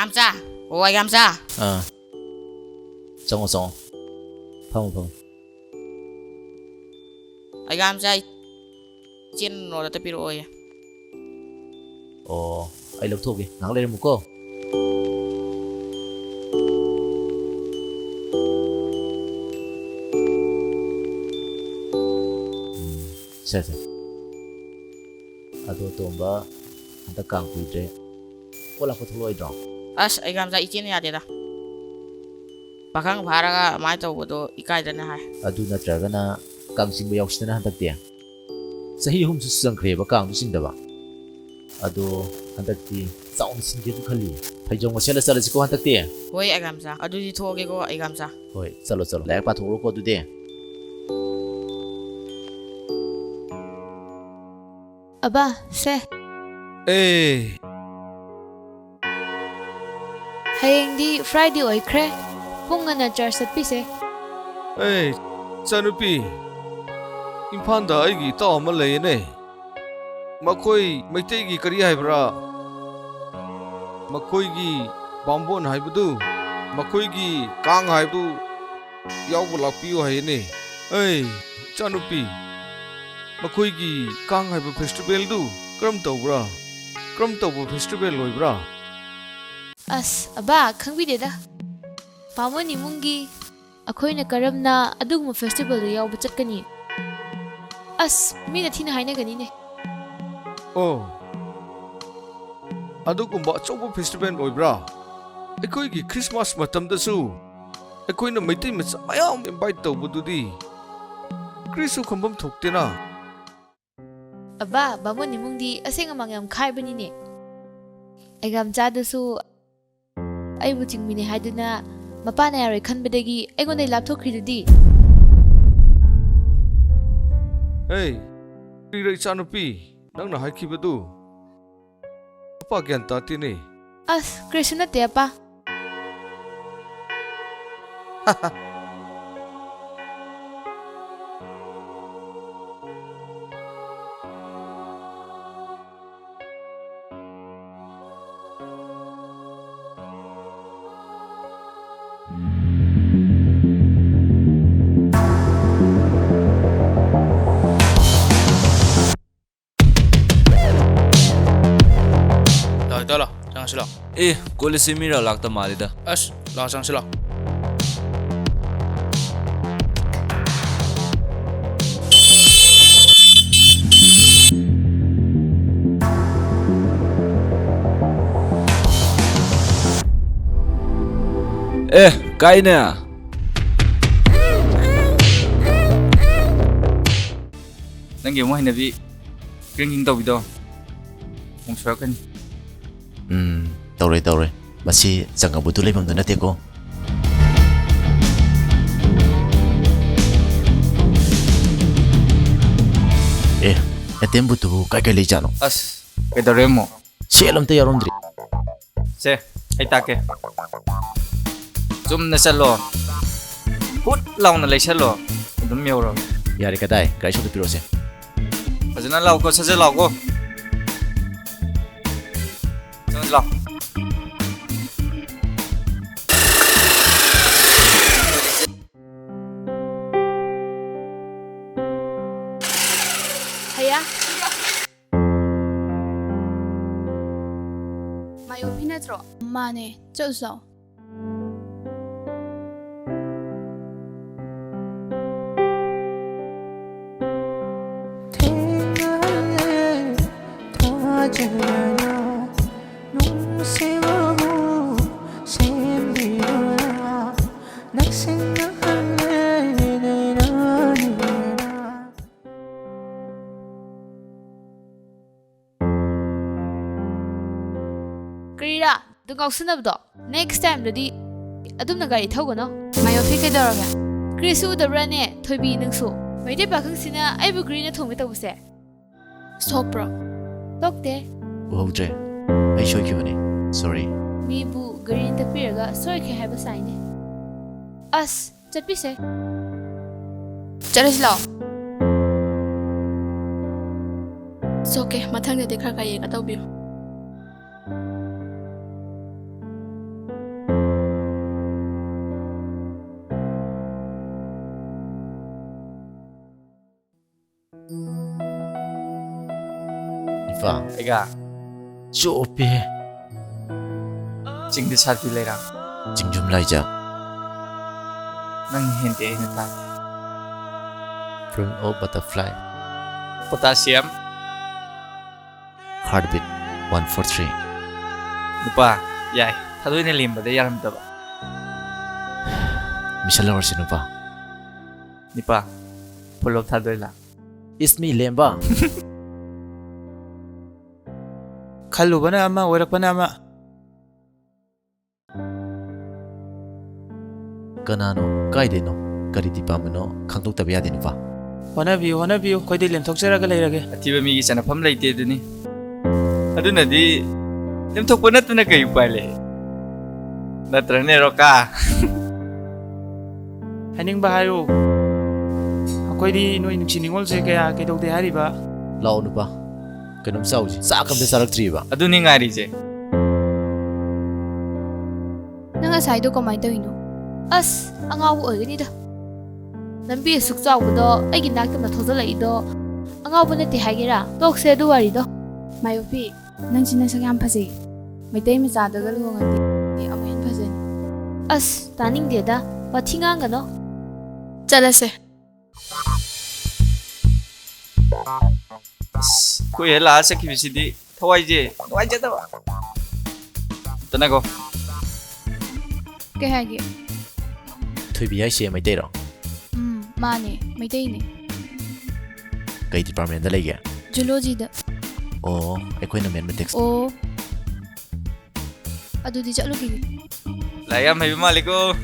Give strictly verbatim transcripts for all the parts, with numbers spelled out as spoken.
ꯌꯥꯝꯆꯥ꯫ ꯑꯣ, ꯑꯩ ꯌꯥꯝꯆꯥ꯫ ꯑꯥ꯫ ꯆꯪꯉꯣ, ꯆꯪꯉꯣ꯫ ꯐꯝꯃꯣ, ꯐꯝꯃꯣ꯫ ꯑꯩ ꯌꯥꯝꯆꯥ, ꯏꯆꯦꯅ ꯅꯣꯠ ꯑꯝꯇ ꯄꯤꯔꯛꯑꯣꯌꯦ꯫ ꯑꯣ, ꯑꯩ ꯂꯧꯊꯣꯛꯀꯦ꯫ ꯉꯥꯏꯍꯥꯛ ꯂꯩꯔꯝꯃꯨꯀꯣ꯫ ꯎꯝ, ꯁꯦ, ꯁꯦ꯫ ꯑꯗꯣ ꯇꯣꯝꯕ, ꯍꯟꯗꯛ ꯀꯥꯡ ꯀꯨꯏꯗ꯭ꯔꯦ꯫ ꯀꯣꯏ ꯂꯥꯛꯄ ꯊꯣꯛꯂꯛꯑꯣꯏꯗ꯭ꯔꯣ? ꯑꯁ, ꯑꯩ ꯌꯥꯝꯆꯥ, ꯏꯆꯦꯅ ꯌꯥꯗꯦꯗ꯫ ꯄꯥꯈꯪ ꯐꯥꯔꯒ ꯑꯗꯨꯃꯥꯏꯅ ꯇꯧꯕꯗꯣ ꯏꯀꯥꯏꯗꯅ ꯍꯥꯏ꯫ ꯑꯗꯨ ꯅꯠꯇ꯭ꯔꯒꯅ ꯀꯥꯡ ꯆꯤꯡꯕ ꯌꯥꯎꯁꯤꯗꯅ ꯍꯟꯗꯛꯇꯤ꯫ ꯆꯍꯤ ꯑꯍꯨꯝꯁꯨ ꯆꯪꯈ꯭ꯔꯦꯕ ꯀꯥꯡꯗꯨ ꯆꯤꯡꯗꯕ꯫ ꯑꯗꯣ ꯍꯟꯗꯛꯇꯤ ꯆꯥꯎꯅ ꯁꯤꯟꯒꯦꯁꯨ ꯈꯜꯂꯤ꯫ ꯐꯩꯖꯣꯝꯒ ꯁꯦꯠꯂ ꯆꯠꯂꯁꯤꯀꯣ ꯍꯟꯗꯛꯇꯤ꯫ ꯍꯣꯏ, ꯑꯩꯒꯥꯝꯆꯥ꯫ ꯑꯗꯨꯗꯤ ꯊꯣꯛꯑꯒꯦꯀꯣ, ꯑꯩꯒꯥꯝꯆꯥ꯫ ꯍꯣꯏ, ꯆꯠꯂꯣ, ꯆꯠꯂꯣ꯫ ꯂꯥꯏꯔꯤꯛ ꯄꯥꯊꯣꯛꯎꯔꯣꯀꯣ ꯑꯗꯨꯗꯤ꯫ ꯑꯕꯥ, ꯁꯦ꯫ ꯑꯦ꯫ ꯍꯌꯦꯡꯗꯤ Friday ꯑꯣꯏꯈ꯭ꯔꯦ꯫ ꯄꯨꯡ ꯉꯟꯅ ꯆꯔꯆ ꯆꯠꯄꯤꯁꯦ꯫ ꯑꯦ, ꯏꯆꯥꯅꯨꯄꯤ, ꯏꯝꯐꯥꯜꯗ ꯑꯩꯒꯤ ꯏꯇꯥꯎ ꯑꯃ ꯂꯩꯌꯦꯅꯦ꯫ ꯃꯈꯣꯏ ꯃꯩꯇꯩꯒꯤ ꯀꯔꯤ ꯍꯥꯏꯕ꯭ꯔꯥ? ꯃꯈꯣꯏꯒꯤ ꯕꯥꯝꯕꯣꯟ ꯍꯥꯏꯕꯗꯨ, ꯃꯈꯣꯏꯒꯤ ꯀꯥꯡ ꯍꯥꯏꯕꯗꯨ ꯌꯥꯎꯕ ꯂꯥꯛꯄꯤꯌꯨ ꯍꯥꯏꯌꯦꯅꯦ꯫ ꯑꯩ, ꯏꯆꯥꯅꯨꯄꯤ, ꯃꯈꯣꯏꯒꯤ ꯀꯥꯡ ꯍꯥꯏꯕ ꯐꯦꯁꯇꯤꯚꯦꯜꯗꯨ ꯀꯔꯝ ꯇꯧꯕ꯭ꯔꯥ? ꯀꯔꯝ ꯇꯧꯕ ꯐꯦꯁꯇꯤꯚꯦꯜ ꯑꯣꯏꯕ꯭ꯔꯥ? ꯑꯁ, ꯑꯕꯥ, ꯈꯪꯕꯤꯗꯦꯗ꯫ ꯕꯥꯃꯣꯟ ꯏꯃꯨꯡꯒꯤ ꯑꯩꯈꯣꯏꯅ ꯀꯔꯝꯅ ꯑꯗꯨꯒꯨꯝꯕ ꯐꯦꯁꯇꯤꯚꯦꯜꯗ ꯌꯥꯎꯕ ꯆꯠꯀꯅꯤ? ꯑꯁ, ꯃꯤꯅ ꯊꯤꯅ ꯍꯥꯏꯅꯒꯅꯤꯅꯦ꯫ ꯑꯣ, ꯑꯗꯨꯒꯨꯝꯕ ꯑꯆꯧꯕ ꯐꯦꯁꯇꯤꯚꯦꯜ ꯑꯣꯏꯕ꯭ꯔꯥ? ꯑꯩꯈꯣꯏꯒꯤ ꯈ꯭ꯔꯤꯁꯃꯥꯁ ꯃꯇꯝꯗꯁꯨ ꯑꯩꯈꯣꯏꯅ ꯃꯩꯇꯩ ꯃꯆꯥ ꯃꯌꯥꯝ ꯏꯟꯚꯥꯏꯠ ꯇꯧꯕꯗꯨꯗꯤ ꯀꯔꯤꯁꯨ ꯈꯟꯐꯝ ꯊꯣꯛꯇꯦꯅ꯫ ꯑꯕꯥ, ꯕꯥꯃꯣꯟ ꯏꯃꯨꯡꯗꯤ ꯑꯁꯦꯡ ꯑꯃꯥꯡ ꯌꯥꯝ ꯈꯥꯏꯕꯅꯤꯅꯦ꯫ ꯑꯩꯒꯥꯝꯆꯥꯗꯨꯁꯨ ꯑꯩꯕꯨ ꯆꯤꯡꯃꯤꯅꯦ ꯍꯥꯏꯗꯨꯅ ꯃꯄꯥꯅ ꯌꯥꯔꯣꯏ ꯈꯟꯕꯗꯒꯤ ꯑꯩꯉꯣꯟꯗꯩ ꯂꯥꯞꯊꯣꯛꯈ꯭ꯔꯤꯗꯨꯗꯤ꯫ ꯍꯦ, ꯀꯔꯤꯔ ꯏꯆꯥꯅꯨꯄꯤ, ꯅꯪꯅ ꯍꯥꯏꯈꯤꯕꯗꯨ? ꯑꯄꯥ ꯒ꯭ꯌꯥꯟ ꯇꯥꯗꯦꯅꯦ꯫ ꯑꯁ, ꯀꯔꯤꯁꯨ ꯅꯠꯇꯦ, ꯑꯄꯥ꯫ ꯆꯪꯁꯤꯜꯂꯣ꯫ ꯑꯦ, ꯀꯣꯂꯦꯖꯁꯤ ꯃꯤꯔ ꯂꯥꯛꯇ ꯃꯥꯜꯂꯤꯗ꯫ ꯑꯁ, ꯂꯥꯛꯑꯣ, ꯆꯪꯁꯤꯜꯂꯣ꯫ ꯑꯦ, ꯀꯥꯏꯅꯦ? ꯅꯪꯒꯤ ꯑꯃꯨꯛ ꯍꯩꯅꯕꯤ ꯀ꯭ꯔꯤꯡ ꯀ꯭ꯔꯤꯡ ꯇꯧꯕꯤꯗꯣ ꯑꯃꯨꯛ ꯁꯨꯔꯛꯀꯅꯤ꯫ ꯎꯝ, ꯇꯧꯔꯣꯏ, ꯇꯧꯔꯣꯏ꯫ ꯃꯁꯤ ꯖꯪꯒꯕꯨꯠꯇꯨ ꯂꯩꯐꯝꯗꯨ ꯅꯠꯇꯦꯀꯣ꯫ ꯑꯦ, ꯑꯦ ꯇꯤ ꯑꯦꯝ ꯕꯨꯠꯇꯨꯕꯨ ꯀꯥꯏ ꯀꯥꯏ ꯂꯩꯖꯥꯠꯅꯣ? ꯑꯁ, ꯀꯩꯗꯧꯔꯦ ꯑꯃꯨꯛ? ꯁꯦꯜ ꯑꯝꯇ ꯌꯥꯎꯔꯝꯗ꯭ꯔꯤ꯫ ꯁꯦ, ꯑꯩ ꯇꯥꯛꯀꯦ꯫ ꯆꯨꯝꯅ ꯆꯠꯂꯣ꯫ ꯍꯨꯠ ꯂꯥꯎꯅ ꯂꯩꯁꯜꯂꯣ꯫ ꯑꯗꯨꯝ ꯌꯧꯔꯕꯅꯤ꯫ ꯌꯥꯔꯦ, ꯀꯗꯥꯏ? ꯒꯥꯔꯤ ꯁꯣꯗ ꯄꯤꯔꯛꯑꯣꯁꯦ꯫ ꯐꯖꯅ ꯂꯥꯎꯀꯣ, ꯁꯠ ꯁꯠ ꯂꯥꯎꯀꯣ꯫ ꯆꯪꯁꯤ ꯂꯥꯎ꯫ ꯍꯌꯥ꯫ ꯃꯥꯏ ꯑꯣꯐꯤ ꯅꯠꯇ꯭ꯔꯣ? ꯃꯥꯅꯦ, ꯆꯠꯂꯨꯁꯤ ꯂꯥꯛꯑꯣ꯫ ꯊꯦꯡꯅꯍꯜꯂꯦ ꯊꯥꯖꯗꯅ ꯅꯨꯡꯁꯤꯕꯕꯨ ꯁꯦꯝꯕꯤꯗꯨꯅ ꯅꯛꯁꯤꯟꯅꯍꯜꯂꯦ ꯅꯩꯅ ꯅꯤꯡꯅ꯫ ꯀꯔꯤꯔꯥ ꯑꯗꯨ ꯉꯥꯎꯁꯤꯟꯅꯕꯗꯣ? ꯅꯦꯛꯁ ꯇꯥꯏꯝꯗꯗꯤ ꯑꯗꯨꯝꯅ ꯒꯥꯔꯤ ꯊꯧꯒꯅꯣ꯫ ꯃꯥꯏ ꯑꯣꯐꯤ ꯀꯩꯗꯧꯔꯒꯦ? ꯀ꯭ꯔꯤꯁꯁꯨ ꯎꯗꯕ꯭ꯔꯥꯅꯦ? ꯊꯣꯏꯕꯤ ꯅꯪꯁꯨ꯫ ꯃꯩꯇꯩ ꯄꯥꯈꯪꯁꯤꯅ ꯑꯩꯕꯨ ꯒ꯭ꯔꯤꯅ ꯊꯣꯝꯒꯦ ꯇꯧꯕꯁꯦ꯫ ꯁꯣꯛꯄ꯭ꯔꯣ? ꯁꯣꯛꯇꯦ꯫ ꯎꯍꯧꯗ꯭ꯔꯦ꯫ ꯑꯩ ꯁꯣꯏꯈꯤꯕꯅꯤ꯫ ꯁꯣꯔꯤ꯫ ꯃꯤꯕꯨ ꯒ꯭ꯔꯤꯟ ꯇꯛꯄꯤꯔꯒ ꯁꯣꯏꯈ꯭ꯔꯦ ꯍꯥꯏꯕ ꯁꯥꯏꯅꯦ꯫ ꯑꯁ, ꯆꯠꯄꯤꯁꯦ꯫ ꯆꯠꯂꯁꯤ ꯂꯥꯛꯑꯣ꯫ ꯁꯣꯛꯀꯦ, ꯃꯊꯪꯗꯗꯤ ꯈꯔ ꯈꯔ ꯌꯦꯡꯉ ꯇꯧꯕꯤꯌꯨ꯫ ꯏꯄꯥ꯫ ꯑꯩꯒ꯫ ꯆꯣꯞꯄꯦꯍꯦ꯫ ꯆꯤꯡꯗ ꯁꯥꯠꯄꯤ ꯂꯩꯔꯥ? ꯆꯤꯡꯖꯨꯝ ꯂꯥꯏꯖꯥ꯫ ꯅꯪ ꯍꯦꯟꯗꯦ ꯑꯩꯅ ꯇꯥꯏ꯫ Fruit of butterfly꯫ Potassium꯫ Heartbeat one four three꯫ ꯅꯨꯄꯥ, ꯌꯥꯏ꯫ ꯊꯥꯗꯣꯏꯅ ꯂꯦꯝꯕꯗ ꯌꯥꯔꯝꯗꯕ꯫ ꯃꯤꯁꯜ ꯂꯧꯔꯁꯤ ꯅꯨꯄꯥ꯫ ꯅꯤꯄꯥ, ꯄꯨꯂꯞ ꯊꯥꯗꯣꯏꯂꯥ? It's me, ꯂꯦꯝꯕ꯫ ꯈꯜꯂꯨꯕꯅ ꯑꯃ, ꯑꯣꯏꯔꯛꯄꯅ ꯑꯃ꯫ ꯀꯅꯥꯅꯣ? ꯀꯥꯏꯗꯩꯅꯣ? ꯀꯔꯤ ꯗꯤꯄꯥꯔꯠꯃꯦꯟꯅꯣ? ꯈꯪꯗꯣꯛꯇꯕ ꯌꯥꯗꯦ ꯅꯨꯄꯥ꯫ ꯍꯣꯠꯅꯕꯤꯌꯨ, ꯍꯣꯠꯅꯕꯤꯌꯨ, ꯑꯩꯈꯣꯏꯗꯤ ꯂꯦꯝꯊꯣꯛꯆꯔꯒ ꯂꯩꯔꯒꯦ꯫ ꯑꯊꯤꯕ ꯃꯤꯒꯤ ꯆꯟꯅꯐꯝ ꯂꯩꯇꯦ ꯑꯗꯨꯅꯤ꯫ ꯑꯗꯨꯅꯗꯤ ꯂꯦꯝꯊꯣꯛꯄ ꯅꯠꯇꯅ ꯀꯩ ꯎꯄꯥꯏ ꯂꯩ? ꯅꯠꯇ꯭ꯔꯅꯦ ꯔꯣꯀꯥ? ꯍꯥꯏꯅꯤꯡꯕ ꯍꯥꯏꯌꯨ꯫ ꯑꯩꯈꯣꯏꯗꯤ ꯅꯣꯏ ꯅꯨꯡꯁꯤ ꯅꯤꯉꯣꯜꯁꯦ ꯀꯌꯥ ꯀꯩꯗꯧꯗꯦ ꯍꯥꯏꯔꯤꯕ? ꯂꯥꯛꯑꯣ ꯅꯨꯄꯥ꯫ ꯀꯩꯅꯣꯝ ꯆꯥꯎꯁꯤ꯫ ꯆꯥꯛ ꯑꯝꯇ ꯆꯥꯔꯛꯇ꯭ꯔꯤꯕ꯫ ꯑꯗꯨꯅꯤ ꯉꯥꯏꯔꯤꯁꯦ꯫ ꯅꯪ ꯉꯁꯥꯏꯗꯣ ꯀꯃꯥꯏꯅ ꯇꯧꯔꯤꯅꯣ? ꯑꯁ, ꯑꯉꯥꯎꯕ ꯑꯣꯏꯒꯅꯤꯗ꯫ ꯂꯝꯕꯤ ꯑꯁꯨꯛ ꯆꯥꯎꯕꯗꯣ ꯑꯩꯒꯤ ꯅꯥꯛꯇ ꯊꯧꯖꯜꯂꯛꯏꯗꯣ ꯑꯉꯥꯎꯕ ꯅꯠꯇꯦ ꯍꯥꯏꯒꯦꯔꯥ? ꯇꯣꯛꯁꯦ ꯑꯗꯨ ꯋꯥꯔꯤꯗꯣ꯫ ꯃꯥꯏꯕꯤ, ꯅꯪꯁꯤ ꯅꯁꯛ ꯌꯥꯝ ꯐꯖꯩ꯫ ꯃꯩꯇꯩ ꯃꯆꯥꯗꯒ ꯂꯨꯍꯣꯡꯉꯗꯤ ꯑꯃꯨꯛ ꯍꯦꯟꯅ ꯐꯖꯅꯤ꯫ ꯑꯁ, ꯇꯥꯅꯤꯡꯗꯦꯗ꯫ ꯋꯥꯊꯤ ꯉꯥꯡꯒꯅꯣ꯫ ꯆꯠꯂꯁꯦ꯫ ꯑꯁ, ꯑꯩꯈꯣꯏ ꯍꯦꯛ ꯂꯥꯛꯑ ꯆꯠꯈꯤꯕꯁꯤꯗꯤ ꯊꯋꯥꯏꯁꯦ ꯅꯨꯡꯉꯥꯏꯖꯗꯕ꯫ ꯑꯝꯇ ꯉꯥꯏꯈꯣ꯫ ꯀꯩ ꯍꯥꯏꯒꯦ? ꯊꯣꯏꯕꯤ ꯍꯥꯏꯁꯦ ꯃꯩꯇꯩꯔꯣ? ꯎꯝ, ꯃꯥꯅꯦ, ꯃꯩꯇꯩꯅꯦ꯫ ꯀꯩ ꯗꯤꯄꯥꯔꯠꯃꯦꯟꯗ ꯂꯩꯒꯦ? ꯖꯨꯂꯣꯖꯤꯗ꯫ ꯑꯣ, ꯑꯩꯈꯣꯏꯅ ꯃꯦꯠꯃꯦꯇꯤꯛꯁ꯫ ꯑꯣ꯫ ꯑꯗꯨꯗꯤ ꯆꯠꯂꯨꯈꯤꯒꯦ꯫ ꯂꯥꯏꯔꯤꯛ ꯌꯥꯝ ꯍꯩꯕ ꯃꯥꯜꯂꯤꯀꯣ꯫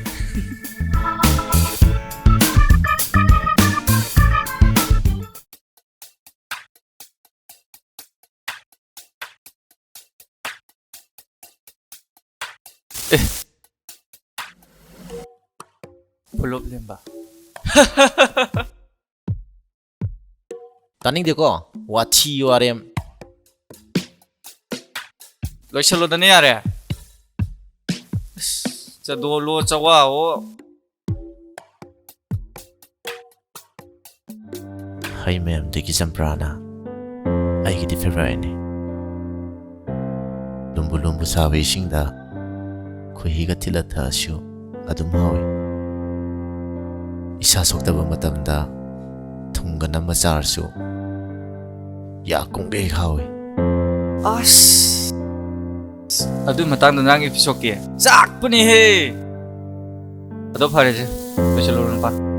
ꯑꯦ꯫ ꯄꯨꯂꯞ ꯂꯦꯝꯕ꯫ ꯇꯥꯅꯤꯡꯗꯦꯀꯣ, ꯋꯥꯊꯤ ꯋꯥꯔꯦꯝ꯫ ꯂꯣꯏꯁꯜꯂꯣꯗꯅ ꯌꯥꯔꯦ꯫ ꯑꯁ, ꯆꯗꯣꯂꯣ, ꯆꯋꯥꯑꯣ꯫ ꯍꯩ ꯃꯌꯥꯝꯗꯒꯤ ꯆꯝꯄ꯭ꯔꯥꯅ ꯑꯩꯒꯤꯗꯤ ꯐꯦꯚꯔꯥꯏꯠꯅꯤ꯫ ꯂꯨꯝꯕꯨ ꯂꯨꯝꯕꯨ ꯁꯥꯕ ꯏꯁꯤꯡꯗ ꯈꯣꯏꯍꯤꯒ ꯊꯤꯠꯂ ꯊꯛꯑꯁꯨ ꯑꯗꯨꯝ ꯍꯥꯎꯏ꯫ ꯏꯁꯥ ꯁꯣꯛꯇꯕ ꯃꯇꯝꯗ ꯊꯨꯝꯒ ꯅꯝꯃ ꯆꯥꯔꯁꯨ ꯌꯥ ꯀꯨꯝꯒꯩ ꯍꯥꯎꯏ꯫ ꯑꯁ! ꯑꯗꯨ ꯃꯇꯥꯡꯗ ꯅꯪ episode ꯀꯤ ꯆꯥꯛꯄꯅꯤꯍꯦ! ꯑꯗꯣ ꯐꯔꯦꯁꯦ, ꯂꯣꯏꯁꯤꯜꯂꯨꯔꯣ ꯅꯨꯄꯥ꯫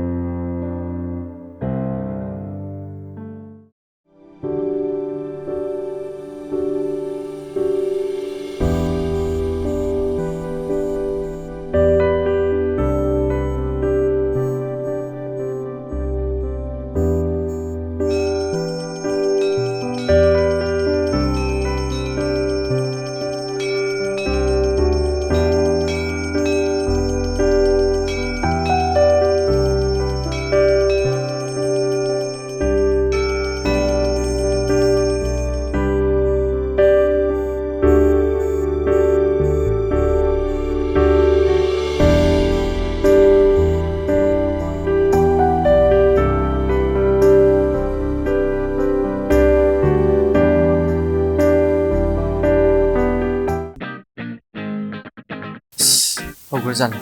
ꯍꯧꯈ꯭ꯔꯖꯥꯠꯂꯣ?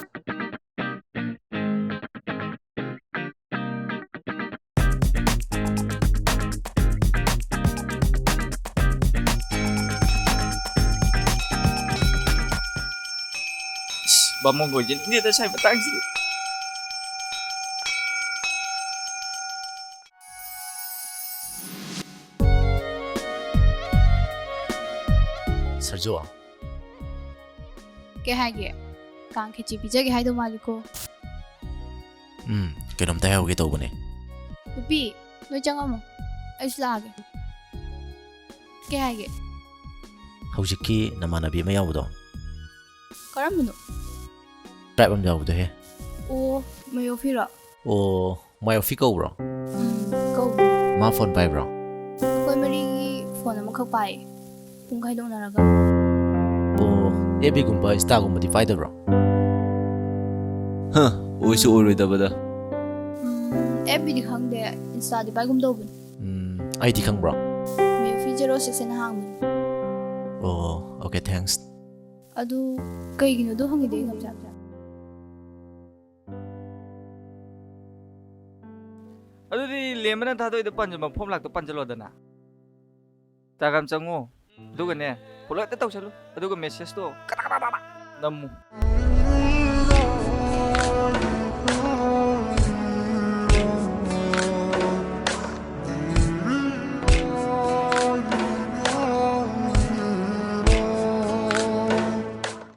ꯕꯥꯃꯣꯟ ꯑꯣꯏꯖꯅꯤꯡꯗꯦꯗ ꯁ꯭ꯋꯥꯏ ꯃꯇꯥꯡꯁꯤꯗꯤ꯫ ꯁꯔꯖꯨ꯫ ꯀꯩ ꯍꯥꯏꯒꯦ? ꯀꯥꯡ ꯈꯦꯆꯤ ꯄꯤꯖꯒꯦ ꯍꯥꯏꯗꯧ ꯃꯥꯜꯂꯤꯀꯣ꯫ ꯎꯝ, ꯀꯩꯅꯣꯝꯇ ꯍꯥꯏꯍꯧꯒꯦ ꯇꯧꯕꯅꯦ꯫ ꯅꯨꯄꯤ, ꯅꯣꯏ ꯆꯪꯉꯝꯃꯣ꯫ ꯑꯩꯁꯨ ꯂꯥꯛꯑꯒꯦ꯫ ꯀꯩ ꯍꯥꯏꯒꯦ? ꯍꯧꯖꯤꯛꯀꯤ ꯅꯃꯥꯟꯅꯕꯤ ꯑꯃ ꯌꯥꯎꯕꯗꯣ꯫ ꯀꯔꯝꯕꯅꯣ? Type ꯑꯃ ꯌꯥꯎꯕꯗꯣꯍꯦ꯫ ꯑꯣ, ꯃꯌꯣꯐꯤꯔꯣ? ꯑꯣ, ꯃꯥꯏ ꯑꯣꯐꯤ ꯀꯧꯕ꯭ꯔꯣ? ꯎꯝ, ꯀꯧꯕꯅꯦ꯫ ꯃꯥ ꯐꯣꯟ ꯄꯥꯏꯕ꯭ꯔꯣ? ꯑꯩꯈꯣꯏ ꯃꯔꯤꯒꯤ ꯐꯣꯟ ꯑꯃꯈꯛ ꯄꯥꯏ, ꯄꯨꯡ ꯈꯥꯏꯗꯣꯛꯅꯔꯒ꯫ ꯑꯣ, ꯑꯦꯐ ꯕꯤꯒꯨꯝꯕ, ꯏꯟꯁꯇꯥꯒꯨꯝꯕꯗꯤ ꯄꯥꯏꯗꯕ꯭ꯔꯣ? ꯍ, ꯑꯣꯏꯁꯨ ꯑꯣꯏꯔꯣꯏꯗꯕꯗ꯫ ꯎꯝ, ꯑꯦꯐ ꯕꯤꯗꯤ ꯈꯪꯗꯦ, ꯏꯟꯁꯇꯥꯗꯤ ꯄꯥꯏꯒꯨꯝ ꯇꯧꯕꯅꯦ꯫ ꯎꯝ, ꯑꯩꯗꯤ ꯈꯪꯕ꯭ꯔꯣ? ꯃꯦꯐꯤ zero six ꯍꯥꯏꯅ ꯍꯥꯡꯕꯅꯦ꯫ ꯑꯣ, okay, thanks꯫ ꯑꯗꯨ ꯀꯩꯒꯤꯅꯣ ꯑꯗꯨ ꯍꯪꯉꯤꯗꯣ, ꯏꯅꯝꯆꯥ? ꯑꯗꯨꯗꯤ ꯂꯦꯝꯕꯅ ꯊꯥꯗꯣꯛꯏꯗꯣ ꯄꯟꯖꯕ ꯐꯣꯝ ꯂꯥꯛꯇꯣ ꯄꯟꯖꯜꯂꯣꯗꯅ꯫ ꯏꯟꯁꯇꯥꯒ꯭ꯔꯥꯝ ꯆꯪꯉꯣ, ꯑꯗꯨꯒꯅꯦ ꯐꯣꯂꯣ ꯍꯦꯛꯇ ꯇꯧꯁꯜꯂꯨ, ꯑꯗꯨꯒ ꯃꯦꯁꯦꯖꯇꯣ ꯀꯗꯥ ꯀꯗꯥ ꯀꯗꯥ ꯅꯝꯃꯨ꯫